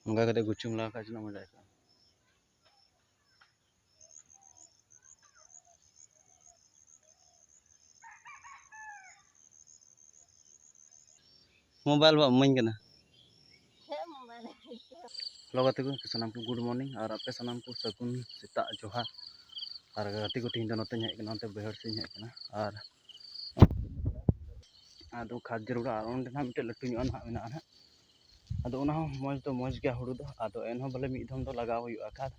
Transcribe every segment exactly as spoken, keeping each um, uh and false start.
ᱚᱱᱠᱟ ᱠᱟᱛᱮ ᱜᱩᱪᱩᱢ ᱞᱟᱜᱟᱣ ᱠᱷᱟᱡ ᱛᱤᱱᱟᱹᱜ ᱢᱚᱡᱟ ᱟᱹᱭᱠᱟᱹᱜᱼᱟ᱾ ᱢᱳᱵᱟᱭᱤᱞ ᱵᱟᱢ ᱤᱢᱟᱹᱧ ᱠᱟᱱᱟ᱾ ᱦᱮᱸ, ᱢᱳᱵᱟᱭᱤᱞ᱾ ᱦᱮᱞᱳ ᱜᱟᱛᱮ ᱠᱚ, ᱥᱟᱱᱟᱢ ᱠᱚ ᱜᱩᱰ ᱢᱚᱨᱱᱤᱝ, ᱟᱨ ᱟᱯᱮ ᱥᱟᱱᱟᱢ ᱠᱚ ᱥᱟᱹᱜᱩᱱ ᱥᱮᱛᱟᱜ ᱡᱚᱦᱟᱨ᱾ ᱟᱨ ᱜᱟᱛᱮ ᱠᱚ, ᱛᱮᱦᱮᱧ ᱫᱚ ᱱᱚᱛᱮᱧ ᱦᱮᱡ ᱠᱟᱱᱟ, ᱱᱚᱛᱮ ᱵᱟᱹᱭᱦᱟᱹᱲ ᱥᱮᱫ ᱤᱧ ᱦᱮᱡ ᱠᱟᱱᱟ᱾ ᱟᱨ ᱟᱫᱚ ᱠᱷᱟᱫᱽ ᱡᱟᱹᱨᱩᱲᱟ, ᱟᱨ ᱚᱸᱰᱮ ᱱᱟᱦᱟᱜ ᱢᱤᱫᱴᱮᱡ ᱞᱟᱹᱴᱩ ᱧᱚᱜ ᱟᱜ ᱱᱟᱦᱟᱜ ᱢᱮᱱᱟᱜᱼᱟ ᱱᱟᱦᱟᱜ᱾ ᱟᱫᱚ ᱚᱱᱟ ᱦᱚᱸ ᱢᱚᱡᱽ ᱫᱚ ᱢᱚᱡᱽ ᱜᱮᱭᱟ ᱦᱩᱲᱩ ᱫᱚ, ᱟᱫᱚ ᱮᱱᱦᱚᱸ ᱵᱚᱞᱮ ᱢᱤᱫ ᱫᱷᱚᱢ ᱫᱚ ᱞᱟᱜᱟᱣ ᱦᱩᱭᱩᱜᱼᱟ ᱠᱷᱟᱫᱽ᱾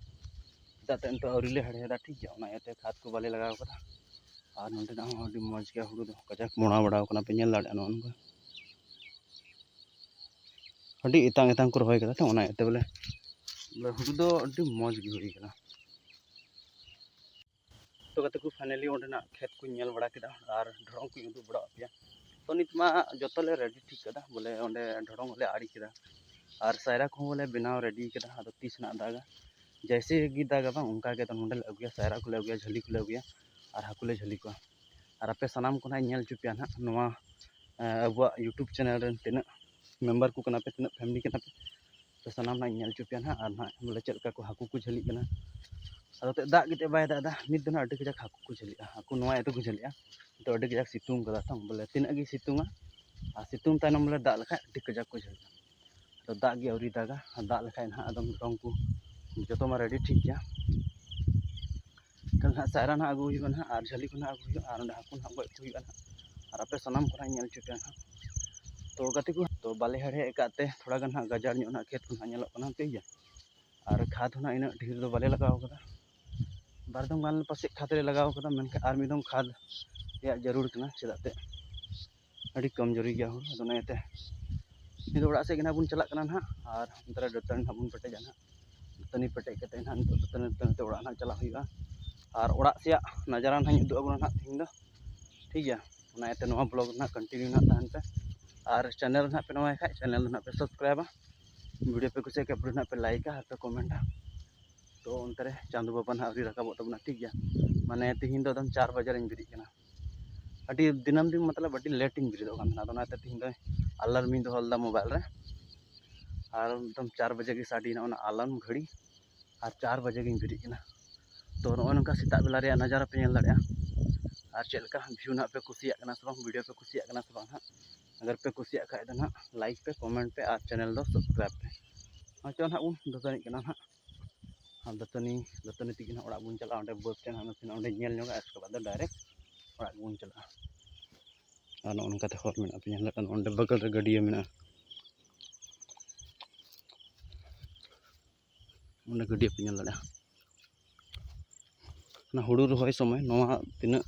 ᱪᱮᱫᱟᱜ ᱛᱮ ᱱᱤᱛᱚᱜ ᱟᱹᱣᱨᱤ ᱞᱮ ᱦᱮᱲᱦᱮᱫᱟ, ᱴᱷᱤᱠ ᱜᱮᱭᱟ, ᱚᱱᱟ ᱤᱭᱟᱹᱛᱮ ᱠᱷᱟᱫᱽ ᱠᱚ ᱵᱟᱞᱮ ᱞᱟᱜᱟᱣ ᱠᱟᱫᱟ᱾ ᱟᱨ ᱱᱚᱸᱰᱮᱱᱟᱜ ᱦᱚᱸ ᱟᱹᱰᱤ ᱢᱚᱡᱽ ᱜᱮᱭᱟ ᱦᱩᱲᱩ ᱫᱚ, ᱠᱟᱡᱟᱠ ᱢᱚᱲᱟ ᱵᱟᱲᱟᱣ ᱠᱟᱱᱟ ᱯᱮ, ᱧᱮᱞ ᱫᱟᱲᱮᱭᱟᱜᱼᱟ ᱱᱚᱜᱼᱚ ᱱᱚᱝᱠᱟ᱾ ᱟᱹᱰᱤ ᱮᱛᱟᱝ ᱮᱛᱟᱝ ᱠᱚ ᱨᱚᱦᱚᱭ ᱠᱟᱫᱟ ᱛᱚ, ᱚᱱᱟ ᱤᱭᱟᱹᱛᱮ ᱵᱚᱞᱮ, ᱵᱚᱞᱮ ᱦᱩᱲᱩ ᱫᱚ ᱟᱹᱰᱤ ᱢᱚᱡᱽ ᱜᱮ ᱦᱩᱭ ᱠᱟᱱᱟ᱾ ᱛᱚ ᱜᱟᱛᱮ ᱠᱚ, finally ᱚᱸᱰᱮᱱᱟᱜ ᱠᱷᱮᱛ ᱠᱚᱧ ᱧᱮᱞ ᱵᱟᱲᱟ ᱠᱮᱫᱟ ᱟᱨ ᱰᱷᱚᱲᱚᱝ ᱠᱚᱧ ᱩᱫᱩᱜ ᱵᱟᱲᱟ ᱟᱫ ᱯᱮᱭᱟ᱾ ᱛᱚ ᱱᱤᱛ ᱢᱟ ᱡᱚᱛᱚ ᱞᱮ ready ᱴᱷᱤᱠ ᱠᱟᱫᱟ, ᱵᱚᱞᱮ ᱚᱸᱰᱮ ᱰᱷᱚᱲᱚᱝ ᱦᱚᱸᱞᱮ ᱟᱲᱮ ᱠᱮᱫᱟ ᱟᱨ ᱥᱟᱭᱨᱟ ᱠᱚᱦᱚᱸ ᱵᱚᱞᱮ ᱵᱮᱱᱟᱣ ready ᱠᱟᱫᱟ᱾ ᱟᱫᱚ ᱛᱤᱥ ᱱᱟᱜ ᱫᱟᱜᱟ, ᱡᱮᱭᱥᱮ ᱜᱮ ᱫᱟᱜᱟ ᱵᱟᱝ, ᱚᱱᱠᱟ ᱜᱮ ᱟᱫᱚ ᱱᱚᱸᱰᱮ ᱞᱮ ᱟᱹᱜᱩᱭᱟ, ᱥᱟᱭᱨᱟ ᱠᱚᱞᱮ ᱟᱹᱜᱩᱭᱟ, ᱡᱷᱟᱹᱞᱤ ᱠᱚᱞᱮ ᱟᱹᱜᱩᱭᱟ ᱟᱨ ᱦᱟᱹᱠᱩ ᱞᱮ ᱡᱷᱟᱹᱞᱤ ᱠᱚᱣᱟ᱾ ᱟᱨ ᱟᱯᱮ ᱥᱟᱱᱟᱢ ᱠᱚ ᱱᱟᱜ ᱤᱧ ᱧᱮᱞ ᱦᱚᱪᱚ ᱯᱮᱭᱟ ᱱᱟᱜ ᱱᱚᱣᱟ, ᱮᱸ, ᱟᱵᱚᱣᱟᱜ YouTube channel ᱨᱮᱱ ᱛᱤᱱᱟᱹᱜ member ᱠᱚ ᱠᱟᱱᱟ ᱯᱮ, ᱛᱤᱱᱟᱹᱜ family ᱠᱟᱱᱟ ᱯᱮ, ᱛᱚ ᱥᱟᱱᱟᱢ ᱱᱟᱜ ᱤᱧ ᱧᱮᱞ ᱦᱚᱪᱚ ᱯᱮᱭᱟ ᱱᱟᱜ᱾ ᱟᱨ ᱱᱟᱜ ᱵᱚᱞᱮ ᱪᱮᱫ ᱞᱮᱠᱟ ᱠᱚ ᱦᱟᱹᱠᱩ ᱠᱚ ᱡᱷᱟᱹᱞᱤᱜ ᱠᱟᱱᱟ᱾ ᱟᱫᱚ ᱛᱮ ᱫᱟᱜ ᱜᱮᱛᱮ ᱵᱟᱭ ᱫᱟᱜ ᱮᱫᱟ, ᱱᱤᱛ ᱫᱚ ᱱᱟᱜ ᱟᱹᱰᱤ ᱠᱟᱡᱟᱠ ᱦᱟᱹᱠᱩ ᱠᱚ ᱡᱷᱟᱹᱞᱤᱜᱼᱟ, ᱦᱟᱹᱠᱩ ᱱᱚᱣᱟ ᱤᱭᱟᱹ ᱛᱮᱠᱚ ᱡᱷᱟᱹᱞᱤᱜᱼᱟ᱾ ᱱᱤᱛᱚᱜ ᱟᱹᱰᱤ ᱠᱟᱡᱟᱠ ᱥᱤᱛᱩᱝ ᱠᱟᱫᱟ ᱛᱚ, ᱵᱚᱞᱮ ᱛᱤᱱᱟᱹᱜ ᱜᱮ ᱥᱤᱛᱩᱝᱟ, ᱟᱨ ᱥᱤᱛᱩᱝ ᱛᱟᱭᱱᱚᱢ ᱵᱚᱞᱮ ᱫᱟᱜ ᱞᱮᱠᱷᱟᱡ ᱟᱹᱰᱤ ᱠᱟᱡᱟᱠ ᱠᱚ ᱡᱷᱟᱹᱞᱤᱜᱼᱟ᱾ ᱟᱫᱚ ᱫᱟᱜ ᱜᱮ ᱟᱹᱣᱨᱤ ᱫᱟᱜᱟ, ᱟᱨ ᱫᱟᱜ ᱞᱮᱠᱷᱟᱡ ᱱᱟᱜ ᱟᱫᱚᱢ ᱰᱷᱚᱲᱚᱝ ᱠᱚ ᱡᱚᱛᱚ ᱢᱟ ready ᱴᱷᱤᱠ ᱜᱮᱭᱟ᱾ ᱛᱟᱦᱞᱮ ᱱᱟᱜ ᱥᱟᱭᱨᱟ ᱱᱟᱜ ᱟᱹᱜᱩ ᱦᱩᱭᱩᱜᱼᱟ ᱱᱟᱜ, ᱟᱨ ᱡᱷᱟᱹᱞᱤ ᱠᱚ ᱱᱟᱜ ᱟᱹᱜᱩ ᱦᱩᱭᱩᱜᱼᱟ, ᱟᱨ ᱚᱸᱰᱮ ᱦᱟᱹᱠᱩ ᱱᱟᱜ ᱜᱚᱡ ᱠᱚ ᱦᱩᱭᱩᱜᱼᱟ ᱱᱟᱜ᱾ ᱟᱨ ᱟᱯᱮ ᱥᱟᱱᱟᱢ ᱠᱚ ᱱᱟᱜ ᱤᱧ ᱧᱮᱞ ᱦᱚᱪᱚ ᱯᱮᱭᱟ ᱱᱟᱜ᱾ ᱛᱚ ᱜᱟᱛᱮ ᱠᱚ, ᱛᱚ ᱵᱟᱞᱮ ᱦᱮᱲᱦᱮᱫ ᱟᱠᱟᱫ ᱛᱮ ᱛᱷᱚᱲᱟ ᱜᱟᱱ ᱱᱟᱜ ᱜᱟᱡᱟᱲ ᱧᱚᱜ ᱱᱟᱜ ᱠᱷᱮᱛ ᱠᱚ ᱱᱟᱜ ᱧᱮᱞᱚᱜ ᱠᱟᱱᱟ, ᱴᱷᱤᱠ ᱜᱮᱭᱟ᱾ ᱟᱨ ᱠᱷᱟᱫᱽ ᱦᱚᱸ ᱱᱟᱜ ᱤᱱᱟᱹᱜ ᱰᱷᱮᱨ ᱫᱚ ᱵᱟᱞᱮ ᱞᱟᱜᱟᱣ ᱠᱟᱫᱟ, ᱵᱟᱨ ᱫᱚᱢ ᱜᱟᱱ ᱯᱟᱥᱮᱡ ᱠᱷᱟᱫᱽ ᱞᱮ ᱞᱟᱜᱟᱣ ᱠᱟᱫᱟ, ᱢᱮᱱᱠᱷᱟᱱ ᱟᱨ ᱢᱤᱫ ᱫᱚᱢ ᱠᱷᱟᱫᱽ ᱨᱮᱭᱟᱜ ᱡᱟᱹᱨᱩᱲ ᱠᱟᱱᱟ, ᱪᱮᱫᱟᱜ ᱛᱮ ᱟᱹᱰᱤ ᱠᱚᱢ ᱡᱩᱨᱤ ᱜᱮᱭᱟ ᱦᱩᱲᱩ᱾ ᱟᱫᱚ ᱚᱱᱟ ᱤᱭᱟᱹᱛᱮ ᱱᱤᱛ ᱫᱚ ᱚᱲᱟᱜ ᱥᱮᱫ ᱜᱮ ᱱᱟᱜ ᱵᱚᱱ ᱪᱟᱞᱟᱜ ᱠᱟᱱᱟ ᱱᱟᱜ, ᱟᱨ ᱚᱱᱛᱮ ᱨᱮ ᱫᱟᱹᱛᱟᱹᱱᱤ ᱱᱟᱜ ᱵᱚᱱ ᱯᱮᱴᱮᱡᱟ ᱱᱟᱜ᱾ ᱫᱟᱹᱛᱟᱹᱱᱤ ᱯᱮᱴᱮᱡ ᱠᱟᱛᱮ ᱱᱟᱜ ᱱᱤᱛᱚᱜ ᱫᱟᱹᱛᱟᱹᱱᱤ ᱫᱟᱹᱛᱟᱹᱱᱤ ᱛᱮ ᱚᱲᱟᱜ ᱱᱟᱜ ᱪᱟᱞᱟᱜ ᱦᱩᱭᱩᱜᱼᱟ᱾ ᱟᱨ ᱚᱲᱟᱜ ᱥᱮᱭᱟᱜ ᱱᱟᱡᱟᱨᱟ ᱱᱟᱜ ᱤᱧ ᱩᱫᱩᱜ ᱟᱵᱚᱱᱟ ᱱᱟᱜ ᱛᱮᱦᱮᱧ ᱫᱚ, ᱴᱷᱤᱠ ᱜᱮᱭᱟ᱾ ᱚᱱᱟ ᱤᱭᱟᱹᱛᱮ ᱱᱚᱣᱟ vlog ᱱᱟᱜ continue ᱱᱟᱜ ᱛᱟᱦᱮᱱ ᱯᱮ, ᱟᱨ channel ᱱᱟᱜ ᱯᱮ ᱱᱟᱣᱟᱭ ᱠᱷᱟᱡ channel ᱫᱚ ᱱᱟᱜ ᱯᱮ subscribeᱟ, video ᱯᱮ ᱠᱩᱥᱤᱭᱟᱜ ᱠᱷᱟᱡ video ᱱᱟᱜ ᱯᱮ likeᱟ ᱟᱨ ᱯᱮ commentᱟ᱾ ᱛᱚ ᱚᱱᱛᱮ ᱨᱮ ᱪᱟᱸᱫᱳ ᱵᱟᱵᱟ ᱱᱟᱜ ᱟᱹᱣᱨᱤ ᱨᱟᱠᱟᱵᱚᱜ ᱛᱟᱵᱚᱱᱟ, ᱴᱷᱤᱠ ᱜᱮᱭᱟ᱾ ᱢᱟᱱᱮ ᱛᱤᱦᱤᱧ ᱫᱚ ᱮᱠᱫᱚᱢ ᱪᱟᱨ ᱵᱟᱡᱮ ᱨᱤᱧ ᱵᱮᱨᱮᱫ ᱠᱟᱱᱟ᱾ ᱟᱹᱰᱤ ᱫᱤᱱᱟᱹᱢ ᱫᱤᱱ ᱢᱚᱛᱞᱚᱵ ᱟᱹᱰᱤ late ᱤᱧ ᱵᱮᱨᱮᱫᱚᱜ ᱠᱟᱱ ᱛᱟᱦᱮᱱᱟ, ᱟᱫᱚ ᱚᱱᱟᱛᱮ ᱛᱤᱦᱤᱧ ᱫᱚ alarm ᱤᱧ ᱫᱚᱦᱚ ᱞᱮᱫᱟ mobile ᱨᱮ᱾ ᱟᱨ ᱮᱠᱫᱚᱢ ᱪᱟᱨ ᱵᱟᱡᱮ ᱜᱮ ᱥᱟᱰᱮᱭᱮᱱᱟ ᱚᱱᱟ ᱟᱞᱟᱨᱢ ᱜᱷᱟᱹᱲᱤ, ᱟᱨ ᱪᱟᱨ ᱵᱟᱡᱮ ᱜᱤᱧ ᱵᱮᱨᱮᱫ ᱮᱱᱟ᱾ ᱛᱚ ᱱᱚᱜᱼᱚᱭ ᱱᱚᱝᱠᱟ ᱥᱮᱛᱟᱜ ᱵᱮᱞᱟ ᱨᱮᱭᱟᱜ ᱱᱟᱡᱟᱨᱟ ᱯᱮ ᱧᱮᱞ ᱫᱟᱲᱮᱭᱟᱜᱼᱟ᱾ ᱟᱨ ᱪᱮᱫ ᱞᱮᱠᱟ ᱵᱷᱤᱭᱩ ᱱᱟᱦᱟᱜ ᱯᱮ ᱠᱩᱥᱤᱭᱟᱜ ᱠᱟᱱᱟ ᱥᱮ ᱵᱟᱝ, ᱵᱷᱤᱰᱤᱭᱳ ᱯᱮ ᱠᱩᱥᱤᱭᱟᱜ ᱠᱟᱱᱟ ᱥᱮ ᱵᱟᱝ ᱦᱟᱸᱜ? ᱟᱜᱟᱨ ᱯᱮ ᱠᱩᱥᱤᱭᱟᱜ ᱠᱷᱟᱡ ᱫᱚ ᱱᱟᱦᱟᱜ ᱞᱟᱭᱤᱠ ᱯᱮ, ᱠᱚᱢᱮᱱᱴ ᱯᱮ ᱟᱨ ᱪᱮᱱᱮᱞ ᱫᱚ ᱥᱟᱵᱥᱠᱨᱟᱭᱤᱵᱽ ᱯᱮ᱾ ᱟᱨ ᱪᱚ ᱱᱟᱦᱟᱜ ᱵᱚᱱ ᱫᱟᱹᱛᱟᱹᱱᱤᱜ ᱠᱟᱱᱟ ᱱᱟᱦᱟᱜ᱾ ᱟᱨ ᱫᱟᱹᱛᱟᱹᱱᱤ, ᱫᱟᱹᱛᱟᱹᱱᱤ ᱛᱮᱜᱮ ᱱᱟᱦᱟᱜ ᱚᱲᱟᱜ ᱵᱚᱱ ᱪᱟᱞᱟᱜᱼᱟ᱾ ᱚᱸᱰᱮ ᱵᱟᱹᱫᱽ ᱴᱷᱮᱱ ᱦᱟᱸᱜ ᱱᱟᱥᱮᱱᱟᱜ ᱚᱸᱰᱮ ᱧᱮᱞ ᱧᱚᱜᱟ, ᱟᱨ ᱩᱥᱠᱮ ᱵᱟᱫ ᱫᱚ ᱰᱟᱭᱨᱮᱠᱴ ᱚᱲᱟᱜ ᱜᱮᱵᱚᱱ ᱪᱟᱞᱟᱜᱼᱟ᱾ ᱟᱨ ᱱᱚᱜᱼᱚ ᱱᱚᱝᱠᱟᱛᱮ ᱦᱚᱨ ᱢᱮᱱᱟᱜᱼᱟ, ᱯᱮ ᱧᱮᱞ ᱫᱟᱲᱮᱭᱟᱜ ᱠᱟᱱᱟ, ᱚᱸᱰᱮ ᱵᱟᱜᱟᱞ ᱨᱮ ᱜᱟᱹᱰᱭᱟᱹ ᱢᱮᱱᱟᱜᱼᱟ᱾ ᱚᱸᱰᱮ ᱜᱟᱹᱰᱭᱟᱹ ᱯᱮ ᱧᱮᱞ ᱫᱟᱲᱮᱭᱟᱜᱼᱟ᱾ ᱚᱱᱟ ᱦᱩᱲᱩ ᱨᱚᱦᱚᱭ ᱥᱚᱢᱚᱭ ᱱᱚᱣᱟ ᱛᱤᱱᱟᱹᱜ,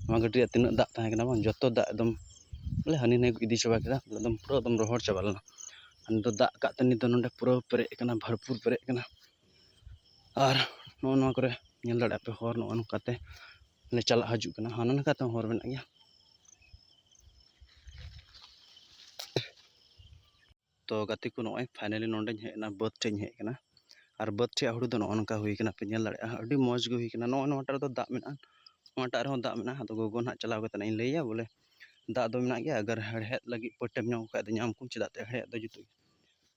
ᱱᱚᱣᱟ ᱜᱟᱹᱰᱭᱟᱹ ᱨᱮᱭᱟᱜ ᱛᱤᱱᱟᱹᱜ ᱫᱟᱜ ᱛᱟᱦᱮᱸ ᱠᱟᱱᱟ ᱵᱟᱝ, ᱡᱚᱛᱚ ᱫᱟᱜ ᱮᱠᱫᱚᱢ ᱵᱚᱞᱮ ᱦᱟᱹᱱᱤ ᱱᱟᱹᱭ ᱠᱚ ᱤᱫᱤ ᱪᱟᱵᱟ ᱠᱮᱫᱟ, ᱮᱠᱫᱚᱢ ᱯᱩᱨᱟᱹ ᱮᱠᱫᱚᱢ ᱨᱚᱦᱚᱲ ᱪᱟᱵᱟ ᱞᱮᱱᱟ᱾ ᱟᱨ ᱱᱤᱛᱚᱜ ᱫᱟᱜ ᱠᱟᱜ ᱛᱮ ᱱᱤᱛᱚᱜ ᱱᱚᱸᱰᱮ ᱯᱩᱨᱟᱹ ᱯᱮᱨᱮᱡ ᱟᱠᱟᱱᱟ, ᱵᱷᱚᱨᱯᱩᱨ ᱯᱮᱨᱮᱡ ᱟᱠᱟᱱᱟ᱾ ᱟᱨ ᱱᱚᱜᱼᱚ ᱱᱚᱣᱟ ᱠᱚᱨᱮ ᱧᱮᱞ ᱫᱟᱲᱮᱭᱟᱜᱼᱟ ᱯᱮ ᱦᱚᱨ, ᱱᱚᱜᱼᱚ ᱱᱚᱝᱠᱟ ᱛᱮ ᱞᱮ ᱪᱟᱞᱟᱜ ᱦᱤᱡᱩᱜ ᱠᱟᱱᱟ, ᱦᱟᱱᱟ ᱱᱟᱠᱷᱟ ᱛᱮᱦᱚᱸ ᱦᱚᱨ ᱢᱮᱱᱟᱜ ᱜᱮᱭᱟ᱾ ᱛᱚ ᱜᱟᱛᱮ ᱠᱚ, ᱱᱚᱜᱼᱚᱭ finally ᱱᱚᱸᱰᱮᱧ ᱦᱮᱡ ᱮᱱᱟ, ᱵᱟᱹᱫᱽ ᱴᱷᱮᱡ ᱤᱧ ᱦᱮᱡ ᱟᱠᱟᱱᱟ᱾ ᱟᱨ ᱵᱟᱹᱫᱽ ᱴᱷᱮᱡ ᱦᱩᱲᱩ ᱫᱚ ᱱᱚᱜᱼᱚ ᱱᱚᱝᱠᱟ ᱦᱩᱭ ᱠᱟᱱᱟ, ᱯᱮ ᱧᱮᱞ ᱫᱟᱲᱮᱭᱟᱜᱼᱟ, ᱟᱹᱰᱤ ᱢᱚᱡᱽ ᱜᱮ ᱦᱩᱭ ᱠᱟᱱᱟ᱾ ᱱᱚᱜᱼᱚᱭ ᱱᱚᱣᱟᱴᱟᱜ ᱨᱮᱫᱚ ᱫᱟᱜ ᱢᱮᱱᱟᱜᱼᱟ, ᱱᱚᱣᱟᱴᱟᱜ ᱨᱮᱦᱚᱸ ᱫᱟᱜ ᱢᱮᱱᱟᱜᱼᱟ᱾ ᱟᱫᱚ ᱜᱚᱜᱚ ᱱᱟᱦᱟᱜ ᱪᱟᱞᱟᱣ ᱠᱟᱛᱮ ᱤᱧ ᱞᱟᱹᱭᱟ ᱵᱚᱞᱮ ᱫᱟᱜ ᱫᱚ ᱢᱮᱱᱟᱜ ᱜᱮᱭᱟ, ᱟᱜᱟᱨ ᱦᱮᱲᱦᱮᱫ ᱞᱟᱹᱜᱤᱫ ᱯᱟᱹᱴᱮᱢ ᱧᱟᱢ ᱠᱷᱟᱡ ᱫᱚ ᱧᱟᱢ ᱠᱚᱢ, ᱪᱮᱫᱟᱜ ᱛᱮ ᱦᱮᱲᱦᱮᱫ ᱫᱚ ᱡᱩᱛᱩᱜ ᱜᱮᱭᱟ᱾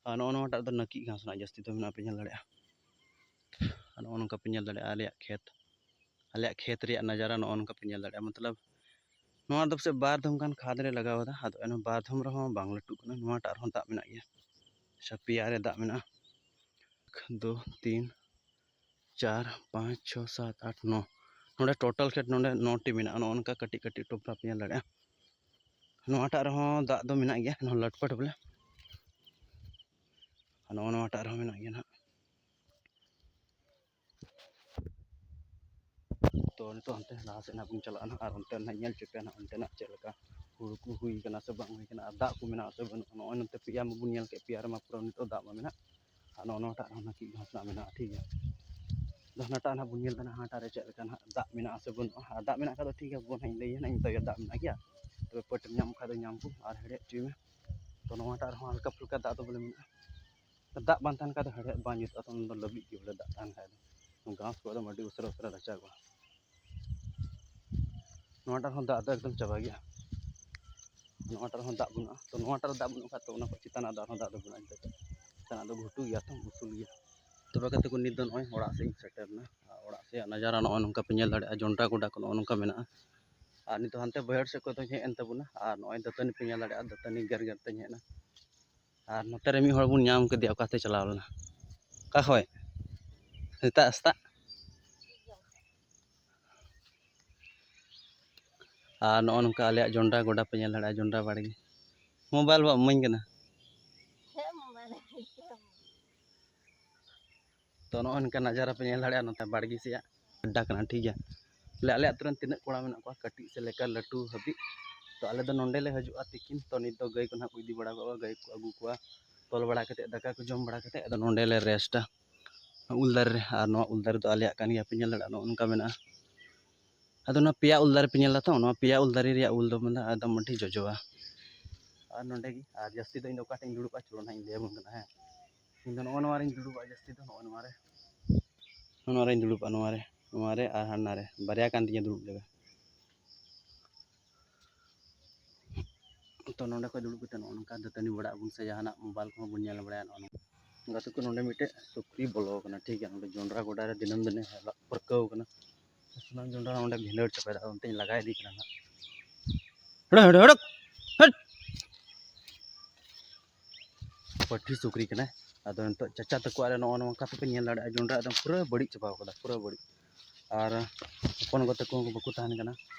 ᱟᱨ ᱱᱚᱜᱼᱚ ᱱᱚᱣᱟᱴᱟᱜ ᱨᱮᱫᱚ ᱱᱟᱹᱠᱤᱡ ᱜᱷᱟᱥ ᱨᱮᱱᱟᱜ ᱡᱟᱹᱥᱛᱤ ᱫᱚ ᱢᱮᱱᱟᱜᱼᱟ, ᱯᱮ ᱧᱮᱞ ᱫᱟᱲᱮᱭᱟᱜᱼᱟ᱾ ᱟᱨ ᱱᱚᱜᱼᱚ ᱱᱚᱝᱠᱟ ᱯᱮ ᱧᱮᱞ ᱫᱟᱲᱮᱭᱟᱜᱼᱟ ᱟᱞᱮᱭᱟᱜ ᱠᱷᱮᱛ, ᱟᱞᱮᱭᱟᱜ ᱠᱷᱮᱛ ᱨᱮᱭᱟᱜ ᱱᱟᱡᱟᱨᱟ ᱱᱚᱜᱼᱚ ᱱᱚᱝᱠᱟ ᱯᱮ ᱧᱮᱞ ᱫᱟᱲᱮᱭᱟᱜᱼᱟ᱾ ᱢᱚᱛᱞᱚᱵ ᱱᱚᱣᱟ ᱫᱚ ᱯᱟᱥᱮᱡ ᱵᱟᱨ ᱫᱷᱚᱢ ᱜᱟᱱ ᱠᱷᱟᱫᱽ ᱞᱮ ᱞᱟᱜᱟᱣ ᱮᱫᱟ, ᱟᱫᱚ ᱮᱱᱦᱚᱸ ᱵᱟᱨ ᱫᱷᱚᱢ ᱨᱮᱦᱚᱸ ᱵᱟᱝ ᱞᱟᱹᱴᱩᱜ ᱠᱟᱱᱟ᱾ ᱱᱚᱣᱟᱴᱟᱜ ᱨᱮᱦᱚᱸ ᱫᱟᱜ ᱢᱮᱱᱟᱜ ᱜᱮᱭᱟ, ᱥᱮ ᱯᱮᱭᱟ ᱨᱮ ᱫᱟᱜ ᱢᱮᱱᱟᱜᱼᱟ᱾ ᱮᱠ, ᱫᱩ, ᱛᱤᱱ, ᱪᱟᱨ, ᱯᱟᱸᱪ, ᱪᱷᱚ, ᱥᱟᱛ, ᱟᱴ, ᱱᱚ᱾ ᱱᱚᱰᱮ ᱴᱳᱴᱟᱞ ᱠᱷᱮᱛ ᱱᱚᱰᱮ ᱱᱚ ᱴᱤ ᱢᱮᱱᱟᱜᱼᱟ᱾ ᱱᱚᱜᱼᱚ ᱱᱚᱝᱠᱟ ᱠᱟᱹᱴᱤᱡ ᱠᱟᱹᱴᱤᱡ ᱴᱚᱯᱨᱟ ᱯᱮ ᱧᱮᱞ ᱫᱟᱲᱮᱭᱟᱜᱼᱟ᱾ ᱱᱚᱣᱟᱴᱟᱜ ᱨᱮᱦᱚᱸ ᱫᱟᱜ ᱫᱚ ᱢᱮᱱᱟᱜ ᱜᱮᱭᱟ, ᱱᱚᱣᱟ ᱞᱟᱴᱯᱟᱴ ᱵᱚᱞᱮ᱾ ᱟᱨ ᱱᱚᱜᱼᱚ ᱱᱚᱣᱟᱴᱟᱜ ᱨᱮᱦᱚᱸ ᱢᱮᱱᱟᱜ ᱜᱮᱭᱟ ᱱᱟᱦᱟᱜ᱾ ᱛᱚ ᱱᱤᱛᱚᱜ ᱦᱟᱱᱛᱮ ᱞᱟᱦᱟ ᱥᱮᱫ ᱱᱟᱦᱟᱜ ᱵᱚᱱ ᱪᱟᱞᱟᱜᱼᱟ ᱱᱟᱦᱟᱜ, ᱟᱨ ᱚᱱᱛᱮ ᱱᱟᱦᱟᱜ ᱧᱮᱞ ᱦᱚᱪᱚ ᱯᱮᱭᱟ ᱱᱟᱦᱟᱜ ᱚᱱᱛᱮᱱᱟᱜ ᱪᱮᱫ ᱞᱮᱠᱟ ᱦᱩᱲᱩ ᱠᱚ ᱦᱩᱭ ᱠᱟᱱᱟ ᱥᱮ ᱵᱟᱝ ᱦᱩᱭ ᱠᱟᱱᱟ, ᱟᱨ ᱫᱟᱜ ᱠᱚ ᱢᱮᱱᱟᱜᱼᱟ ᱥᱮ ᱵᱟᱹᱱᱩᱜᱼᱟ᱾ ᱱᱚᱜᱼᱚᱭ ᱱᱚᱛᱮ ᱯᱮᱭᱟ ᱢᱟᱵᱚᱱ ᱧᱮᱞ ᱠᱮᱫ, ᱯᱮᱭᱟ ᱨᱮᱢᱟ ᱯᱩᱨᱟᱹ ᱱᱤᱛᱚᱜ ᱫᱟᱜ ᱢᱟ ᱢᱮᱱᱟᱜ, ᱟᱨ ᱱᱚᱜᱼᱚ ᱱᱚᱣᱟᱴᱟᱜ ᱨᱮᱦᱚᱸ ᱱᱟᱹᱠᱤᱡ ᱜᱷᱟᱥ ᱱᱟᱦᱟᱜ ᱢᱮᱱᱟᱜᱼᱟ, ᱴᱷᱤᱠ ᱜᱮᱭᱟ᱾ ᱟᱫᱚ ᱦᱟᱱᱟᱴᱟᱜ ᱱᱟᱦᱟᱜ ᱵᱚᱱ ᱧᱮᱞ ᱮᱫᱟ ᱱᱟᱦᱟᱜ, ᱦᱟᱱᱟᱴᱟᱜ ᱨᱮ ᱪᱮᱫ ᱞᱮᱠᱟ ᱱᱟᱦᱟᱜ ᱫᱟᱜ ᱢᱮᱱᱟᱜᱼᱟ ᱥᱮ ᱵᱟᱹᱱᱩᱜᱼᱟ᱾ ᱟᱨ ᱫᱟᱜ ᱢᱮᱱᱟᱜ ᱠᱷᱟᱡ ᱫᱚ ᱴᱷᱤᱠ ᱜᱮᱭᱟ, ᱵᱚᱱ ᱦᱟᱸᱜ ᱤᱧ ᱞᱟᱹᱭᱟ ᱱᱟᱦᱟᱜ, ᱤᱧ ᱢᱮᱛᱟᱭᱟ ᱫᱟᱜ ᱢᱮᱱᱟᱜ ᱜᱮᱭᱟ, ᱛᱚᱵᱮ ᱯᱟᱹᱴᱮᱢ ᱧᱟᱢ ᱠᱷᱟᱡ ᱫᱚ ᱧᱟᱢ ᱠᱚᱢ ᱟᱨ ᱦᱮᱲᱦᱮᱫ ᱦᱚᱪᱚᱭ ᱢᱮ᱾ ᱛᱚ ᱱᱚᱣᱟᱴᱟᱜ ᱨᱮᱦᱚᱸ ᱦᱟᱞᱠᱟ ᱯᱷᱩᱞᱠᱟ ᱫᱟᱜ ᱫᱚ ᱵᱚᱞᱮ ᱢᱮᱱᱟᱜᱼᱟ᱾ ᱫᱟᱜ ᱵᱟᱝ ᱛᱟᱦᱮᱱ ᱠᱷᱟᱡ ᱫᱚ ᱦᱮᱲᱦᱮᱫ ᱵᱟᱝ ᱡᱩᱛᱩᱜᱼᱟ, ᱛᱚ ᱚᱱᱟ ᱫᱚ ᱞᱟᱹᱵᱤᱫ ᱜᱮ ᱵᱚᱞᱮ ᱫᱟᱜ ᱛᱟᱦᱮᱱ ᱠᱷᱟᱡ ᱫᱚ᱾ ᱜᱷᱟᱥ ᱠᱚ ᱮᱠᱫᱚᱢ ᱟᱹᱰᱤ ᱩᱥᱟᱹᱨᱟ ᱩᱥᱟᱹᱨᱟ ᱨᱟᱪᱟᱜᱚᱜᱼᱟ᱾ ᱱᱚᱣᱟᱴᱟᱜ ᱨᱮᱦᱚᱸ ᱫᱟᱜ ᱫᱚ ᱮᱠᱫᱚᱢ ᱪᱟᱵᱟ ᱜᱮᱭᱟ᱾ ᱱᱚᱣᱟᱴᱟᱜ ᱨᱮᱦᱚᱸ ᱫᱟᱜ ᱵᱟᱹᱱᱩᱜᱼᱟ, ᱛᱚ ᱱᱚᱣᱟᱴᱟᱜ ᱨᱮ ᱫᱟᱜ ᱵᱟᱹᱱᱩᱜ ᱠᱷᱟᱡ ᱛᱚ ᱚᱱᱟ ᱠᱷᱚᱡ ᱪᱮᱛᱟᱱᱟᱜ ᱫᱟᱜ ᱨᱮᱦᱚᱸ ᱫᱟᱜ ᱫᱚ ᱵᱟᱹᱱᱩᱜᱼᱟ ᱱᱤᱛᱚᱜ ᱫᱚ᱾ ᱥᱮᱱᱟᱜ ᱫᱚ ᱜᱷᱩᱴᱩ ᱜᱮᱭᱟ ᱛᱚ, ᱩᱥᱩᱞ ᱜᱮᱭᱟ᱾ ᱛᱚᱵᱮ ᱠᱟᱛᱮ ᱠᱚ, ᱱᱤᱛ ᱫᱚ ᱱᱚᱜᱼᱚᱭ ᱚᱲᱟᱜ ᱥᱮᱫ ᱤᱧ ᱥᱮᱴᱮᱨ ᱮᱱᱟ᱾ ᱟᱨ ᱚᱲᱟᱜ ᱥᱮᱭᱟᱜ ᱱᱟᱡᱟᱨᱟ ᱱᱚᱜᱼᱚᱭ ᱱᱚᱝᱠᱟ ᱯᱮ ᱧᱮᱞ ᱫᱟᱲᱮᱭᱟᱜᱼᱟ, ᱡᱚᱱᱰᱨᱟ ᱜᱚᱰᱟ ᱠᱚ ᱱᱚᱜᱼᱚ ᱱᱚᱝᱠᱟ ᱢᱮᱱᱟᱜᱼᱟ᱾ ᱟᱨ ᱱᱤᱛᱚᱜ ᱦᱟᱱᱛᱮ ᱵᱟᱹᱭᱦᱟᱹᱲ ᱥᱮᱫ ᱠᱷᱚᱱ ᱫᱚᱧ ᱦᱮᱡ ᱮᱱ ᱛᱟᱵᱚᱱᱟ᱾ ᱟᱨ ᱱᱚᱜᱼᱚᱭ ᱫᱟᱹᱛᱟᱹᱱᱤ ᱯᱮ ᱧᱮᱞ ᱫᱟᱲᱮᱭᱟᱜᱼᱟ, ᱫᱟᱹᱛᱟᱹᱱᱤ ᱜᱮᱨ ᱜᱮᱨ ᱛᱮᱧ ᱦᱮᱡ ᱮᱱᱟ᱾ ᱟᱨ ᱱᱚᱛᱮ ᱨᱮ ᱢᱤᱫ ᱦᱚᱲ ᱵᱚᱱ ᱧᱟᱢ ᱠᱮᱫᱮᱭᱟ, ᱚᱠᱟ ᱛᱮ ᱪᱟᱞᱟᱣ ᱞᱮᱱᱟ? ᱚᱠᱟ ᱠᱷᱚᱡ? ᱥᱮᱛᱟᱜ ᱥᱮᱛᱟᱜ᱾ ᱟᱨ ᱱᱚᱜᱼᱚ ᱱᱚᱝᱠᱟ ᱟᱞᱮᱭᱟᱜ ᱡᱚᱱᱰᱨᱟ ᱜᱚᱰᱟ ᱯᱮ ᱧᱮᱞ ᱫᱟᱲᱮᱭᱟᱜᱼᱟ, ᱡᱚᱱᱰᱨᱟ ᱵᱟᱲᱜᱮ᱾ ᱢᱳᱵᱟᱭᱤᱞ ᱵᱟ ᱤᱢᱟᱹᱧ ᱠᱟᱱᱟ᱾ ᱦᱮᱸ, ᱢᱳᱵᱟᱭᱤᱞ᱾ ᱛᱚ, ᱱᱚᱜᱼᱚ ᱱᱚᱝᱠᱟ ᱱᱟᱡᱟᱨᱟ ᱯᱮ ᱧᱮᱞ ᱫᱟᱲᱮᱭᱟᱜᱼᱟ ᱱᱚᱛᱮ ᱵᱟᱲᱜᱮ ᱥᱮᱭᱟᱜ ᱟᱰᱰᱟ ᱠᱟᱱᱟ, ᱴᱷᱤᱠ ᱜᱮᱭᱟ᱾ ᱵᱚᱞᱮ, ᱟᱞᱮ ᱟᱹᱛᱩ ᱨᱮᱱ ᱛᱤᱱᱟᱹᱜ ᱠᱚᱲᱟ ᱢᱮᱱᱟᱜ ᱠᱚᱣᱟ, ᱠᱟᱹᱴᱤᱡ ᱥᱮ ᱞᱮᱠᱟ ᱞᱟᱹᱴᱩ ᱦᱟᱹᱵᱤᱡ, ᱛᱚ, ᱟᱞᱮ ᱫᱚ ᱱᱚᱸᱰᱮ ᱞᱮ ᱦᱤᱡᱩᱜᱼᱟ ᱛᱤᱠᱤᱱ᱾ ᱛᱚ, ᱱᱤᱛ ᱫᱚ ᱜᱟᱹᱭ ᱠᱚ ᱱᱟᱦᱟᱜ ᱠᱚ ᱤᱫᱤ ᱵᱟᱲᱟ ᱠᱚᱣᱟ, ᱜᱟᱹᱭ ᱠᱚ ᱟᱹᱜᱩ ᱠᱚᱣᱟ, ᱛᱚᱞ ᱵᱟᱲᱟ ᱠᱟᱛᱮᱫ, ᱫᱟᱠᱟ ᱠᱚ ᱡᱚᱢ ᱵᱟᱲᱟ ᱠᱟᱛᱮᱫ, ᱟᱫᱚ ᱱᱚᱸᱰᱮ ᱞᱮ ᱨᱮᱥᱴᱟ ᱩᱞ ᱫᱟᱨᱮ ᱨᱮ᱾ ᱟᱨ ᱱᱚᱣᱟ ᱩᱞ ᱫᱟᱨᱮ ᱫᱚ ᱟᱞᱮᱭᱟᱜ ᱠᱟᱱ ᱜᱮᱭᱟ, ᱯᱮ ᱧᱮᱞ ᱫᱟᱲᱮᱭᱟᱜᱼᱟ, ᱱᱚᱜᱼᱚ ᱱᱚᱝᱠᱟ ᱢᱮᱱᱟᱜᱼᱟ᱾ ᱟᱫᱚ ᱱᱚᱣᱟ ᱯᱮᱭᱟ ᱩᱞ ᱫᱟᱨᱮ ᱯᱮ ᱧᱮᱞ ᱫᱟ ᱛᱚ, ᱱᱚᱣᱟ ᱯᱮᱭᱟ ᱩᱞ ᱫᱟᱨᱮ ᱨᱮᱭᱟᱜ ᱩᱞ ᱫᱚ ᱢᱮᱱᱫᱟ ᱮᱠᱫᱚᱢ ᱟᱹᱰᱤ ᱡᱚᱡᱚᱣᱟ᱾ ᱟᱨ ᱱᱚᱸᱰᱮ ᱜᱮ, ᱟᱨ ᱡᱟᱹᱥᱛᱤ ᱫᱚ ᱤᱧ ᱫᱚ ᱚᱠᱟ ᱴᱷᱮᱱ ᱤᱧ ᱫᱩᱲᱩᱵᱼᱟ, ᱪᱚᱞᱚ ᱱᱟᱦᱟᱜ ᱤᱧ ᱞᱟᱹᱭ ᱟᱵᱚᱱ ᱠᱟᱱᱟ, ᱦᱮᱸ᱾ ᱤᱧ ᱫᱚ ᱱᱚᱜᱼᱚ ᱱᱚᱣᱟ ᱨᱤᱧ ᱫᱩᱲᱩᱵᱼᱟ ᱡᱟᱹᱥᱛᱤ ᱫᱚ, ᱱᱚᱜᱼᱚ ᱱᱚᱣᱟ ᱨᱮ, ᱱᱚᱜᱼᱚ ᱱᱚᱣᱟ ᱨᱤᱧ ᱫᱩᱲᱩᱵᱼᱟ, ᱱᱚᱣᱟ ᱨᱮ, ᱱᱚᱣᱟ ᱨᱮ ᱟᱨ ᱦᱟᱱᱟ ᱨᱮ, ᱵᱟᱨᱭᱟ ᱠᱟᱱ ᱛᱤᱧᱟ ᱫᱩᱲᱩᱵ ᱡᱟᱭᱜᱟ᱾ ᱛᱚ, ᱱᱚᱸᱰᱮ ᱠᱷᱚᱡ ᱫᱩᱲᱩᱵ ᱠᱟᱛᱮ ᱱᱚᱜᱼᱚ ᱱᱚᱝᱠᱟ ᱫᱟᱹᱛᱟᱹᱱᱤ ᱵᱟᱲᱟᱜ ᱟᱵᱚᱱ ᱥᱮ ᱡᱟᱦᱟᱱᱟᱜ ᱢᱳᱵᱟᱭᱤᱞ ᱠᱚᱦᱚᱸ ᱵᱚᱱ ᱧᱮᱞ ᱵᱟᱲᱟᱭᱟ᱾ ᱱᱚᱜᱼᱚ ᱱᱚᱝᱠᱟ ᱜᱟᱛᱮ ᱠᱚ, ᱱᱚᱸᱰᱮ ᱢᱤᱫᱴᱮᱡ ᱥᱩᱠᱨᱤ ᱵᱚᱞᱚ ᱟᱠᱟᱱᱟ, ᱴᱷᱤᱠ ᱜᱮᱭᱟ᱾ ᱱᱚᱸᱰᱮ ᱡᱚᱱᱰᱨᱟ ᱜᱚᱰᱟ ᱨᱮ ᱫᱤᱱᱟᱹᱢ ᱫᱤᱱᱮ ᱦᱮᱞᱟᱜ ᱯᱟᱹᱨᱠᱟᱹᱣ ᱟᱠᱟᱱᱟ᱾ ᱥᱟᱱᱟᱢ ᱡᱚᱱᱰᱨᱟ ᱚᱸᱰᱮ ᱵᱷᱤᱸᱫᱟᱹᱲ ᱪᱟᱵᱟᱭᱮᱫᱟ, ᱚᱱᱛᱮᱧ ᱞᱟᱜᱟ ᱤᱫᱤ ᱠᱟᱱᱟ ᱱᱟᱦᱟᱜ᱾ ᱦᱟᱹᱲᱩ, ᱦᱟᱹᱲᱩ, ᱦᱟᱹᱲᱩ, ᱦᱟᱹᱴ! ᱯᱟᱹᱴᱷᱤ ᱥᱩᱠᱨᱤ ᱠᱟᱱᱟᱭ᱾ ᱟᱫᱚ ᱱᱤᱛᱚᱜ ᱪᱟᱪᱟ ᱛᱟᱠᱚᱣᱟᱜ ᱨᱮ ᱱᱚᱜᱼᱚ ᱱᱚᱝᱠᱟ ᱛᱮᱯᱮ ᱧᱮᱞ ᱫᱟᱲᱮᱭᱟᱜᱼᱟ, ᱡᱚᱱᱰᱨᱟ ᱮᱠᱫᱚᱢ ᱯᱩᱨᱟᱹ ᱵᱟᱹᱲᱤᱡ ᱪᱟᱵᱟᱣ ᱠᱟᱫᱟ, ᱯᱩᱨᱟᱹ ᱵᱟᱹᱲᱤᱡ᱾ ᱟᱨ ᱦᱚᱯᱚᱱ ᱜᱚ ᱛᱟᱠᱚ ᱦᱚᱸ ᱵᱟᱠᱚ ᱛᱟᱦᱮᱱ ᱠᱟᱱᱟ,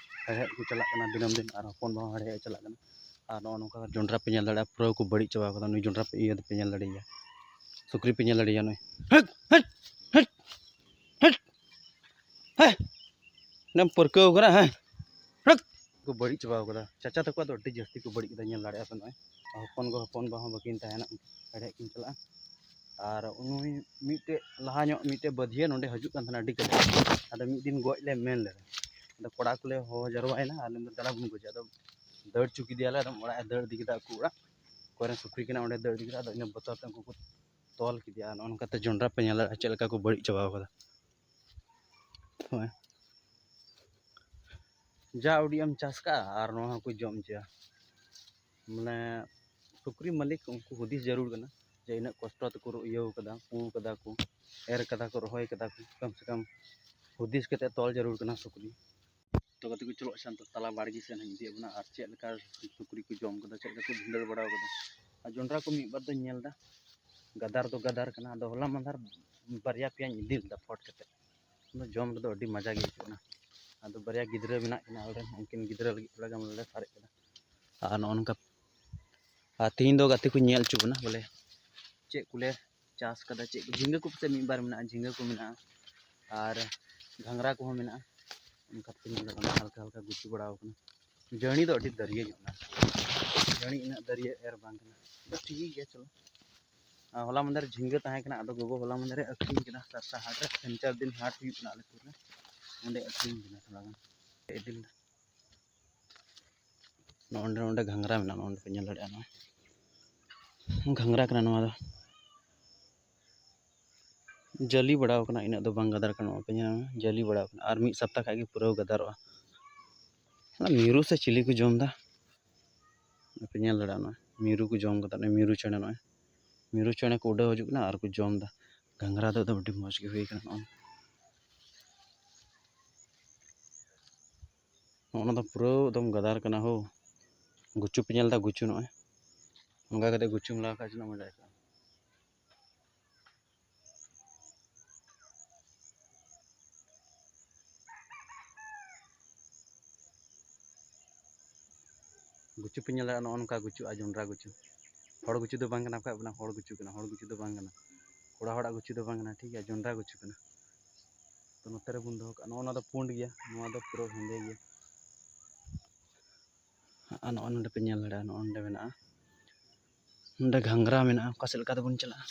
ᱦᱮᱲᱦᱮᱫ ᱠᱚ ᱪᱟᱞᱟᱜ ᱠᱟᱱᱟ ᱫᱤᱱᱟᱹᱢ ᱫᱤᱱ, ᱟᱨ ᱦᱚᱯᱚᱱ ᱵᱟ ᱦᱚᱸ ᱦᱮᱲᱦᱮᱫ ᱮ ᱪᱟᱞᱟᱜ ᱠᱟᱱᱟ᱾ ᱟᱨ ᱱᱚᱜᱼᱚ ᱱᱚᱝᱠᱟ ᱡᱚᱱᱰᱨᱟ ᱯᱮ ᱧᱮᱞ ᱫᱟᱲᱮᱭᱟᱜᱼᱟ, ᱯᱩᱨᱟᱹ ᱠᱚ ᱵᱟᱹᱲᱤᱡ ᱪᱟᱵᱟᱣ ᱠᱟᱫᱟ᱾ ᱱᱩᱭ ᱡᱚᱱᱰᱨᱟ ᱯᱮ, ᱤᱭᱟᱹ ᱫᱚᱯᱮ ᱧᱮᱞ ᱫᱟᱲᱮᱭᱟᱭᱟ, ᱥᱩᱠᱨᱤ ᱯᱮ ᱧᱮᱞ ᱫᱟᱲᱮᱭᱟᱭᱟ, ᱱᱩᱭ ᱦᱮᱴ, ᱦᱮᱴ, ᱦᱮᱴ, ᱦᱮᱴ, ᱦᱮᱸ, ᱚᱱᱮᱢ ᱯᱟᱹᱨᱠᱟᱹᱣ ᱠᱟᱱᱟ, ᱦᱮᱸ, ᱦᱮᱴ᱾ ᱠᱚ ᱵᱟᱹᱲᱤᱡ ᱪᱟᱵᱟᱣ ᱠᱟᱫᱟ᱾ ᱪᱟᱪᱟ ᱛᱟᱠᱚᱣᱟᱜ ᱫᱚ ᱟᱹᱰᱤ ᱡᱟᱹᱥᱛᱤ ᱠᱚ ᱵᱟᱹᱲᱤᱡ ᱠᱮᱫᱟ, ᱧᱮᱞ ᱫᱟᱲᱮᱭᱟᱜᱼᱟ ᱯᱮ ᱱᱚᱜᱼᱚᱭ᱾ ᱦᱚᱯᱚᱱ ᱜᱚ ᱦᱚᱯᱚᱱ ᱵᱟ ᱦᱚᱸ ᱵᱟᱹᱠᱤᱱ ᱛᱟᱦᱮᱱᱟ, ᱦᱮᱲᱦᱮᱫ ᱠᱤᱱ ᱪᱟᱞᱟᱜᱼᱟ᱾ ᱟᱨ ᱩᱱᱤ ᱢᱤᱫᱴᱮᱡ ᱞᱟᱦᱟ ᱧᱚᱜ ᱢᱤᱫᱴᱮᱡ ᱵᱟᱹᱫᱷᱤᱭᱟᱹ ᱱᱚᱸᱰᱮ ᱦᱤᱡᱩᱜ ᱠᱟᱱ ᱛᱟᱦᱮᱱᱟ ᱟᱹᱰᱤ ᱠᱟᱡᱟᱠ᱾ ᱟᱫᱚ ᱢᱤᱫ ᱫᱤᱱ ᱜᱚᱡ ᱞᱮ ᱢᱮᱱ ᱞᱮᱫᱟ᱾ ᱟᱫᱚ ᱠᱚᱲᱟ ᱠᱚᱞᱮ ᱦᱚᱦᱚ ᱡᱟᱨᱣᱟᱭᱮᱱᱟ ᱟᱨ ᱢᱮᱱᱫᱟ, "ᱫᱮᱞᱟ ᱵᱚᱱ ᱜᱚᱡᱮ᱾" ᱟᱫᱚ ᱫᱟᱹᱲ ᱦᱚᱪᱚ ᱠᱮᱫᱮᱭᱟᱞᱮ, ᱟᱫᱚ ᱚᱲᱟᱜ ᱮ ᱫᱟᱹᱲ ᱤᱫᱤ ᱠᱮᱫᱟ ᱟᱠᱚ ᱚᱲᱟᱜ᱾ ᱚᱠᱚᱭ ᱨᱮᱱ ᱥᱩᱠᱨᱤ ᱠᱟᱱᱟ ᱚᱸᱰᱮ ᱫᱟᱹᱲ ᱤᱫᱤ ᱠᱮᱫᱟ, ᱟᱫᱚ ᱤᱱᱟᱹ ᱵᱚᱛᱚᱨ ᱛᱮ ᱩᱱᱠᱩ ᱠᱚ ᱛᱚᱞ ᱠᱮᱫᱮᱭᱟ᱾ ᱟᱨ ᱱᱚᱜᱼᱚ ᱱᱚᱝᱠᱟᱛᱮ ᱡᱚᱱᱰᱨᱟ ᱯᱮ ᱧᱮᱞ ᱫᱟᱲᱮᱭᱟᱜᱼᱟ ᱪᱮᱫ ᱞᱮᱠᱟ ᱠᱚ ᱵᱟᱹᱲᱤᱡ ᱪᱟᱵᱟᱣ ᱠᱟᱫᱟ᱾ ᱦᱳᱭ, ᱡᱟ ᱩᱰᱤᱡ ᱮᱢ ᱪᱟᱥ ᱠᱟᱜᱼᱟ ᱟᱨ ᱱᱚᱣᱟ ᱦᱚᱸᱠᱚ ᱡᱚᱢ ᱦᱚᱪᱚᱭᱟ᱾ ᱢᱟᱱᱮ ᱥᱩᱠᱨᱤ ᱢᱟᱹᱞᱤᱠ ᱩᱱᱠᱩ ᱦᱩᱫᱤᱥ ᱡᱟᱹᱨᱩᱲ ᱠᱟᱱᱟ᱾ ᱡᱮ ᱤᱱᱟᱹᱜ ᱠᱚᱥᱴᱚ ᱛᱮᱠᱚ ᱤᱭᱟᱹᱣ ᱠᱟᱫᱟ, ᱯᱩ ᱠᱟᱫᱟ ᱠᱚ, ᱮᱨ ᱠᱟᱫᱟ ᱠᱚ, ᱨᱚᱦᱚᱭ ᱠᱟᱫᱟ ᱠᱚ, ᱠᱚᱢ ᱥᱮ ᱠᱚᱢ ᱦᱩᱫᱤᱥ ᱠᱟᱛᱮ ᱛᱚᱞ ᱡᱟᱹᱨᱩᱲ ᱠᱟᱱᱟ ᱥᱩᱠᱨᱤ᱾ ᱛᱚ ᱜᱟᱛᱮ ᱠᱚ, ᱪᱚᱞᱚ ᱟᱪᱪᱷᱟ, ᱱᱤᱛᱚᱜ ᱛᱟᱞᱟ ᱵᱟᱲᱜᱮ ᱥᱮᱫ ᱦᱟᱸᱜ ᱤᱧ ᱤᱫᱤᱭᱮᱫ ᱵᱚᱱᱟ ᱟᱨ ᱪᱮᱫ ᱞᱮᱠᱟ ᱥᱩᱠᱨᱤ ᱠᱚ ᱡᱚᱢ ᱠᱟᱫᱟ, ᱪᱮᱫ ᱞᱮᱠᱟ ᱠᱚ ᱵᱷᱤᱸᱫᱟᱹᱲ ᱵᱟᱲᱟᱣ ᱠᱟᱫᱟ᱾ ᱟᱨ ᱡᱚᱸᱰᱨᱟ ᱠᱚ ᱢᱤᱫ ᱵᱟᱨ ᱫᱚᱧ ᱧᱮᱞ ᱮᱫᱟ, ᱜᱟᱫᱟᱨ ᱫᱚ ᱜᱟᱫᱟᱨ ᱠᱟᱱᱟ᱾ ᱟᱫᱚ ᱦᱚᱞᱟ ᱢᱟᱫᱷᱮᱨ ᱵᱟᱨᱭᱟ ᱯᱮᱭᱟᱧ ᱤᱫᱤ ᱞᱮᱫᱟ ᱯᱷᱚᱴ ᱠᱟᱛᱮ, ᱟᱫᱚ ᱡᱚᱢ ᱨᱮᱫᱚ ᱟᱹᱰᱤ ᱢᱟᱡᱟ ᱜᱮ ᱟᱹᱭᱠᱟᱹᱜ ᱠᱟᱱᱟ᱾ ᱟᱫᱚ ᱵᱟᱨᱭᱟ ᱜᱤᱫᱽᱨᱟᱹ ᱢᱮᱱᱟᱜ ᱠᱤᱱᱟ ᱟᱞᱮᱨᱮᱱ, ᱩᱱᱠᱤᱱ ᱜᱤᱫᱽᱨᱟᱹ ᱞᱟᱹᱜᱤᱫ ᱛᱷᱚᱲᱟ ᱜᱟᱱ ᱞᱮ ᱥᱟᱨᱮᱡ ᱠᱟᱫᱟ᱾ ᱟᱨ ᱱᱚᱜᱼᱚ ᱱᱚᱝᱠᱟ, ᱟᱨ ᱛᱤᱦᱤᱧ ᱫᱚ ᱜᱟᱛᱮ ᱠᱚᱧ ᱧᱮᱞ ᱦᱚᱪᱚ ᱵᱚᱱᱟ ᱵᱚᱞᱮ ᱪᱮᱫ ᱠᱚᱞᱮ ᱪᱟᱥ ᱠᱟᱫᱟ, ᱪᱮᱫ ᱠᱚ, ᱡᱷᱤᱸᱜᱟᱹ ᱠᱚ ᱯᱟᱥᱮᱡ ᱢᱤᱫ ᱵᱟᱨ ᱢᱮᱱᱟᱜᱼᱟ, ᱡᱷᱤᱸᱜᱟᱹ ᱠᱚ ᱢᱮᱱᱟᱜᱼᱟ ᱟᱨ ᱜᱷᱟᱸᱜᱽᱨᱟ ᱠᱚᱦᱚᱸ ᱢᱮᱱᱟᱜᱼᱟ᱾ ᱚᱱᱠᱟ ᱛᱮᱯᱮ ᱧᱮᱞ ᱫᱟᱲᱮᱭᱟᱜ ᱠᱟᱱᱟ, ᱦᱟᱞᱠᱟ ᱦᱟᱞᱠᱟ ᱜᱩᱪᱩ ᱵᱟᱲᱟᱣ ᱠᱟᱱᱟ᱾ ᱡᱟᱹᱲᱤ ᱫᱚ ᱟᱹᱰᱤ ᱫᱟᱹᱨᱭᱟᱹ ᱧᱚᱜ ᱮᱱᱟ, ᱡᱟᱹᱲᱤ ᱤᱱᱟᱹᱜ ᱫᱟᱹᱨᱭᱟᱹ ᱮᱨ ᱵᱟᱝ ᱠᱟᱱᱟ᱾ ᱟᱫᱚ ᱴᱷᱤᱠ ᱜᱮᱭᱟ, ᱪᱚᱞᱚ᱾ ᱟᱨ ᱦᱚᱞᱟ ᱢᱟᱫᱷᱮᱨ ᱡᱷᱤᱸᱜᱟᱹ ᱛᱟᱦᱮᱸ ᱠᱟᱱᱟ, ᱟᱫᱚ ᱜᱚᱜᱚ ᱦᱚᱞᱟ ᱢᱟᱫᱷᱮᱨ ᱮ ᱟᱹᱠᱷᱨᱤᱧ ᱠᱮᱫᱟ ᱥᱟᱨᱥᱟ ᱦᱟᱴ ᱨᱮ, ᱛᱤᱱ ᱪᱟᱨ ᱫᱤᱱ ᱦᱟᱴ ᱦᱩᱭᱩᱜ ᱠᱟᱱᱟ ᱟᱞᱮ ᱥᱩᱨ ᱨᱮ, ᱚᱸᱰᱮ ᱟᱹᱠᱷᱨᱤᱧ ᱠᱮᱫᱟ ᱛᱷᱚᱲᱟ ᱜᱟᱱ, ᱤᱫᱤ ᱞᱮᱫᱟ᱾ ᱱᱚᱜᱼᱚ ᱱᱚᱸᱰᱮ, ᱱᱚᱸᱰᱮ ᱜᱷᱟᱸᱜᱽᱨᱟ ᱢᱮᱱᱟᱜᱼᱟ, ᱱᱚᱜᱼᱚ ᱱᱚᱸᱰᱮ ᱯᱮ ᱧᱮᱞ ᱫᱟᱲᱮᱭᱟᱜᱼᱟ, ᱱᱚᱣᱟ ᱜᱷᱟᱸᱜᱽᱨᱟ ᱠᱟᱱᱟ ᱱᱚᱣᱟ ᱫᱚ᱾ ᱡᱟᱹᱞᱤ ᱵᱟᱲᱟᱣ ᱠᱟᱱᱟ, ᱤᱱᱟᱹᱜ ᱫᱚ ᱵᱟᱝ ᱜᱟᱫᱟᱨ ᱠᱟᱱᱟ, ᱱᱚᱜᱼᱚᱭ ᱯᱮ ᱧᱮᱞ ᱧᱟᱢᱟ, ᱡᱟᱹᱞᱤ ᱵᱟᱲᱟᱣ ᱠᱟᱱᱟ᱾ ᱟᱨ ᱢᱤᱫ ᱥᱟᱯᱛᱟ ᱠᱷᱟᱡ ᱜᱮ ᱯᱩᱨᱟᱹ ᱜᱟᱫᱟᱨᱚᱜᱼᱟ᱾ ᱚᱱᱟ ᱢᱤᱨᱩ ᱥᱮ ᱪᱤᱞᱤ ᱠᱚ ᱡᱚᱢ ᱮᱫᱟ, ᱯᱮ ᱧᱮᱞ ᱫᱟᱲᱮᱭᱟᱜᱼᱟ, ᱱᱚᱜᱼᱚᱭ ᱢᱤᱨᱩ ᱠᱚ ᱡᱚᱢ ᱠᱟᱫᱟ, ᱱᱚᱜᱼᱚᱭ ᱢᱤᱨᱩ ᱪᱮᱬᱮ, ᱱᱚᱜᱼᱚᱭ ᱢᱤᱨᱩ ᱪᱮᱬᱮ ᱠᱚ ᱩᱰᱟᱹᱣ ᱦᱤᱡᱩᱜ ᱠᱟᱱᱟ ᱟᱨ ᱠᱚ ᱡᱚᱢ ᱮᱫᱟ᱾ ᱜᱷᱟᱸᱜᱽᱨᱟ ᱫᱚ ᱮᱠᱫᱚᱢ ᱟᱹᱰᱤ ᱢᱚᱡᱽ ᱜᱮ ᱦᱩᱭ ᱠᱟᱱᱟ᱾ ᱱᱚᱜᱼᱚᱭ ᱱᱚᱜᱼᱚ ᱱᱚᱣᱟ ᱫᱚ ᱯᱩᱨᱟᱹ ᱮᱠᱫᱚᱢ ᱜᱟᱫᱟᱨ ᱠᱟᱱᱟ ᱦᱳ᱾ ᱜᱩᱪᱩ ᱯᱮ ᱧᱮᱞ ᱮᱫᱟ, ᱜᱩᱪᱩ ᱱᱚᱜᱼᱚᱭ᱾ ᱚᱱᱠᱟ ᱠᱟᱛᱮ ᱜᱩᱪᱩᱢ ᱞᱟᱜᱟᱣ ᱠᱷᱟᱡ ᱛᱤᱱᱟᱹᱜ ᱢᱚᱡᱟ ᱟᱹᱭᱠᱟᱹᱜᱼᱟ᱾ ᱜᱩᱪᱩ ᱯᱮ ᱧᱮᱞ ᱫᱟᱲᱮᱭᱟᱜᱼᱟ, ᱱᱚᱜᱼᱚ ᱱᱚᱝᱠᱟ ᱜᱩᱪᱩᱜᱼᱟ ᱡᱚᱸᱰᱨᱟ ᱜᱩᱪᱩ᱾ ᱦᱚᱲ ᱜᱩᱪᱩ ᱫᱚ ᱵᱟᱝ ᱠᱟᱱᱟ, ᱵᱟᱠᱷᱟᱡ ᱚᱱᱟ ᱦᱚᱲ ᱜᱩᱪᱩ ᱠᱟᱱᱟ, ᱦᱚᱲ ᱜᱩᱪᱩ ᱫᱚ ᱵᱟᱝ ᱠᱟᱱᱟ, ᱠᱚᱲᱟ ᱦᱚᱲᱟᱜ ᱜᱩᱪᱩ ᱫᱚ ᱵᱟᱝ ᱠᱟᱱᱟ, ᱴᱷᱤᱠ ᱜᱮᱭᱟ, ᱡᱚᱸᱰᱨᱟ ᱜᱩᱪᱩ ᱠᱟᱱᱟ᱾ ᱛᱚ ᱱᱚᱛᱮ ᱨᱮᱵᱚᱱ ᱫᱚᱦᱚ ᱠᱟᱜᱼᱟ, ᱱᱚᱜᱼᱚ ᱱᱚᱣᱟ ᱫᱚ ᱯᱩᱸᱰ ᱜᱮᱭᱟ, ᱱᱚᱣᱟ ᱫᱚ ᱯᱩᱨᱟᱹ ᱦᱮᱸᱫᱮ ᱜᱮᱭᱟ᱾ ᱟᱨ ᱱᱚᱜᱼᱚ ᱱᱚᱰᱮ ᱯᱮ ᱧᱮᱞ ᱫᱟᱲᱮᱭᱟᱜᱼᱟ, ᱱᱚᱜᱼᱚ ᱱᱚᱰᱮ ᱢᱮᱱᱟᱜᱼᱟ, ᱱᱚᱰᱮ ᱜᱷᱟᱸᱜᱽᱨᱟ ᱢᱮᱱᱟᱜᱼᱟ᱾ ᱚᱠᱟ ᱥᱮᱫ ᱞᱮᱠᱟ ᱛᱮᱵᱚᱱ ᱪᱟᱞᱟᱜᱼᱟ?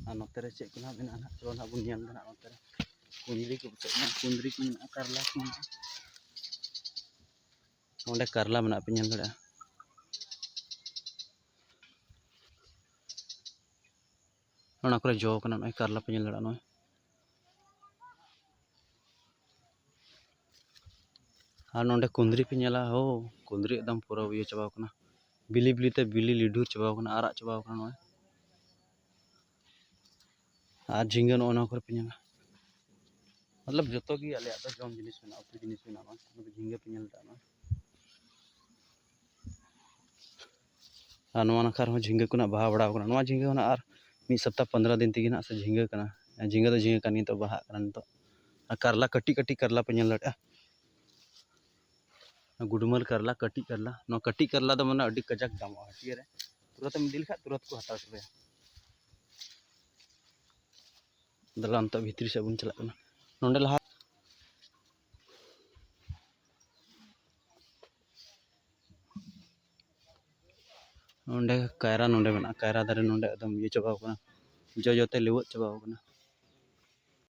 ᱟᱨ ᱱᱚᱛᱮ ᱨᱮ ᱪᱮᱫ ᱠᱚ ᱱᱟᱦᱟᱜ ᱢᱮᱱᱟᱜᱼᱟ ᱱᱟᱦᱟᱜ, ᱪᱚᱞᱚ ᱱᱟᱦᱟᱜ ᱵᱚᱱ ᱧᱮᱞ ᱮᱫᱟ ᱱᱟᱦᱟᱜ ᱱᱚᱛᱮ ᱨᱮ᱾ ᱠᱩᱸᱫᱽᱨᱤ ᱠᱚ ᱯᱟᱥᱮᱡ ᱢᱮᱱᱟᱜᱼᱟ, ᱠᱩᱸᱫᱽᱨᱤ ᱠᱚ ᱢᱮᱱᱟᱜᱼᱟ, ᱠᱟᱨᱞᱟ ᱠᱚ ᱢᱮᱱᱟᱜᱼᱟ᱾ ᱱᱚᱸᱰᱮ ᱠᱟᱨᱞᱟ ᱢᱮᱱᱟᱜᱼᱟ, ᱯᱮ ᱧᱮᱞ ᱫᱟᱲᱮᱭᱟᱜᱼᱟ᱾ ᱚᱱᱟ ᱠᱚᱨᱮ ᱡᱚ ᱠᱟᱱᱟ, ᱱᱚᱜᱼᱚᱭ ᱠᱟᱨᱞᱟ ᱯᱮ ᱧᱮᱞ ᱫᱟᱲᱮᱭᱟᱜᱼᱟ, ᱱᱚᱜᱼᱚᱭ᱾ ᱟᱨ ᱱᱚᱰᱮ ᱠᱩᱸᱫᱽᱨᱤ ᱯᱮ ᱧᱮᱞᱟ, ᱦᱳ, ᱠᱩᱸᱫᱽᱨᱤ ᱮᱠᱫᱚᱢ ᱯᱩᱨᱟᱹ ᱤᱭᱟᱹ ᱪᱟᱵᱟᱣ ᱠᱟᱱᱟ, ᱵᱤᱞᱤ ᱵᱤᱞᱤ ᱛᱮ ᱵᱤᱞᱤ ᱞᱤᱰᱷᱩᱨ ᱪᱟᱵᱟᱣ ᱠᱟᱱᱟ, ᱟᱨᱟᱜ ᱪᱟᱵᱟᱣ ᱠᱟᱱᱟ ᱱᱚᱜᱼᱚᱭ᱾ ᱟᱨ ᱡᱷᱤᱸᱜᱟᱹ ᱱᱚᱜᱼᱚ ᱱᱚᱣᱟ ᱠᱚᱨᱮ ᱯᱮ ᱧᱮᱞᱟ, ᱢᱚᱛᱞᱚᱵ ᱡᱚᱛᱚ ᱜᱮ ᱟᱞᱮᱭᱟᱜ ᱫᱚ ᱡᱚᱢ ᱡᱤᱱᱤᱥ ᱢᱮᱱᱟᱜᱼᱟ, ᱩᱛᱩ ᱡᱤᱱᱤᱥ ᱢᱮᱱᱟᱜᱼᱟ, ᱱᱚᱜᱼᱚᱭ ᱡᱷᱤᱸᱜᱟᱹ ᱯᱮ ᱧᱮᱞ ᱮᱫᱟ ᱱᱚᱜᱼᱚᱭ᱾ ᱟᱨ ᱱᱚᱣᱟ ᱱᱟᱠᱷᱟ ᱨᱮᱦᱚᱸ ᱡᱷᱤᱸᱜᱟᱹ ᱠᱚ ᱱᱟᱜ ᱵᱟᱦᱟ ᱵᱟᱲᱟᱣ ᱠᱟᱱᱟ᱾ ᱱᱚᱣᱟ ᱡᱷᱤᱸᱜᱟᱹ ᱦᱚᱸ ᱱᱟᱜ ᱟᱨ ᱢᱤᱫ ᱥᱚᱯᱛᱟ ᱯᱚᱱᱫᱽᱨᱚ ᱫᱤᱱ ᱛᱮᱜᱮ ᱱᱟᱜ ᱥᱮ ᱡᱷᱤᱸᱜᱟᱹ ᱠᱟᱱᱟ᱾ ᱡᱷᱤᱸᱜᱟᱹ ᱫᱚ ᱡᱷᱤᱸᱜᱟᱹ ᱠᱟᱱ ᱜᱮᱭᱟ, ᱱᱤᱛᱚᱜ ᱵᱟᱦᱟᱜ ᱠᱟᱱᱟ ᱱᱤᱛᱚᱜ᱾ ᱟᱨ ᱠᱟᱨᱞᱟ, ᱠᱟᱹᱴᱤᱡ ᱠᱟᱹᱴᱤᱡ ᱠᱟᱨᱞᱟ ᱯᱮ ᱧᱮᱞ ᱫᱟᱲᱮᱭᱟᱜᱼᱟ᱾ ᱜᱩᱰᱢᱟᱹᱞ ᱠᱟᱨᱞᱟ, ᱠᱟᱹᱴᱤᱡ ᱠᱟᱨᱞᱟ, ᱱᱚᱣᱟ ᱠᱟᱹᱴᱤᱡ ᱠᱟᱨᱞᱟ ᱫᱚ ᱢᱟᱱᱮ ᱟᱹᱰᱤ ᱠᱟᱡᱟᱠ ᱫᱟᱢᱚᱜᱼᱟ ᱦᱟᱹᱴᱭᱟᱹ ᱨᱮ᱾ ᱛᱩᱨᱟᱹᱛ ᱮᱢ ᱤᱫᱤ ᱞᱮᱠᱷᱟᱡ ᱛᱩᱨᱟᱹᱛ ᱠᱚ ᱦᱟᱛᱟᱣ ᱪᱟᱵᱟᱭᱟ᱾ ᱫᱮᱞᱟ ᱱᱤᱛᱚᱜ ᱵᱷᱤᱛᱨᱤ ᱥᱮᱫ ᱵᱚᱱ ᱪᱟᱞᱟᱜ ᱠᱟᱱᱟ᱾ ᱱᱚᱸᱰᱮ ᱞᱟᱦᱟ ᱱᱚᱸᱰᱮ ᱠᱟᱭᱨᱟ ᱱᱚᱸᱰᱮ ᱢᱮᱱᱟᱜᱼᱟ, ᱠᱟᱭᱨᱟ ᱫᱟᱨᱮ ᱱᱚᱸᱰᱮ ᱮᱠᱫᱚᱢ ᱤᱭᱟᱹ ᱪᱟᱵᱟᱣ ᱠᱟᱱᱟ, ᱡᱚ ᱡᱚ ᱛᱮ ᱞᱮᱣᱮᱫ ᱪᱟᱵᱟᱣ ᱠᱟᱱᱟ᱾